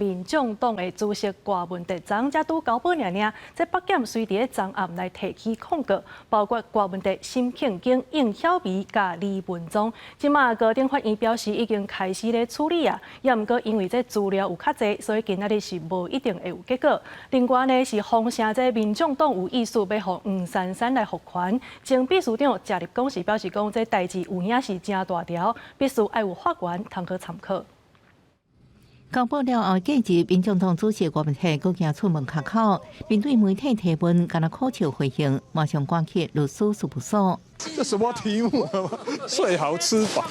民眾黨的主席郭文哲昨才拄交報爾爾，這北檢隨佇咧昨暗來提起控告，包括郭文哲、沈慶京、應曉薇佮李文宗。這馬高等法院表示已經開始咧處理啊，也毋過因為這資料有較濟，所以今仔日是無一定會有結果。另外呢，是風聲這民眾黨有意思欲予黃珊珊來復權，前秘書長謝立功是表示講，這代誌有影是誠大條，必須愛有法源通去參考。交保了後，隔日民眾黨主席郭文鐵閣行出門跤口，面對媒體提問，干焦苦笑回應，馬上趕去律師事務所。這什麼題目？睡好吃飽。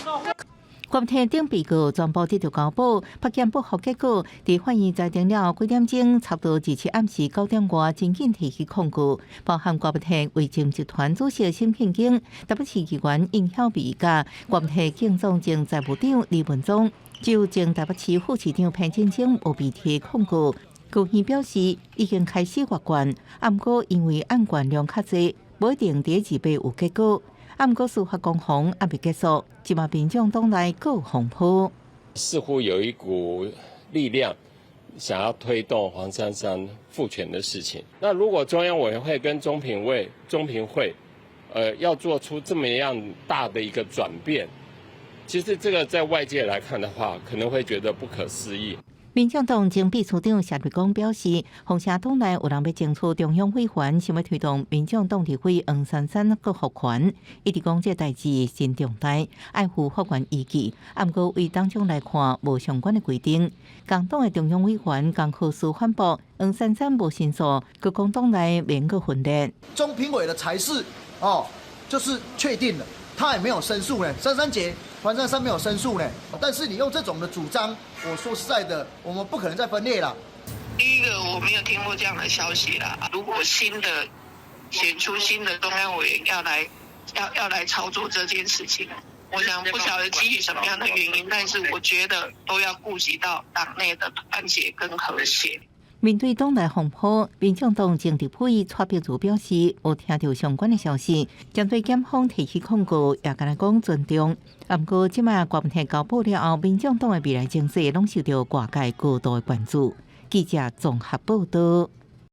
郭文鐵等被告全部得著交保，北檢不服結果，佇法院裁定了後幾點鐘，差不多27暗時9點外，真緊提起控告，包含郭文鐵維正集團主席沈慶京、台北市議員應曉薇佮郭文鐵競總前財務長李文宗。只有前台北市副市長彭清清無被提控告，高院表示已經開始閱卷，毋過因為案卷量較濟，無一定佇二八有結果。毋過司法攻防猶未結束，這馬民眾黨內閣風波。似乎有一股力量想要推動黃珊珊復權的事情。那如果中央委員會跟中評會，要做出這麼樣大的一個轉變，其實這個在外界來看的話，可能會覺得不可思議。民眾黨前秘書長謝立功表示，風聲黨內有人欲爭取中央委員，想欲推動民眾黨立委黃珊珊閣復權，一直講這代誌真重大，愛附法院依據。毋過對黨章來看，無相關的規定。共黨的中央委員江可士反駁，黃珊珊無申訴，閣講黨內免閣分裂。中評委的裁示哦，就是確定了，他也沒有申訴呢。珊珊姐。黃珊珊沒有申訴呢，但是你用這種的主張，我說實在的，我們不可能再分裂了。第一個我沒有聽過這樣的消息啦。如果新的選出新的中央委員要來操作這件事情，我想不曉得基於什麼樣的原因，但是我覺得都要顧及到黨內的團結跟和諧。面對黨內風波，民眾黨前立委蔡碧如表示，無聽著相關的消息，針對檢方提起控告，也干焦講尊重。毋過，這馬郭文鐵交保了後，民眾黨的未來情勢攏受著外界高度的關注。記者綜合報道。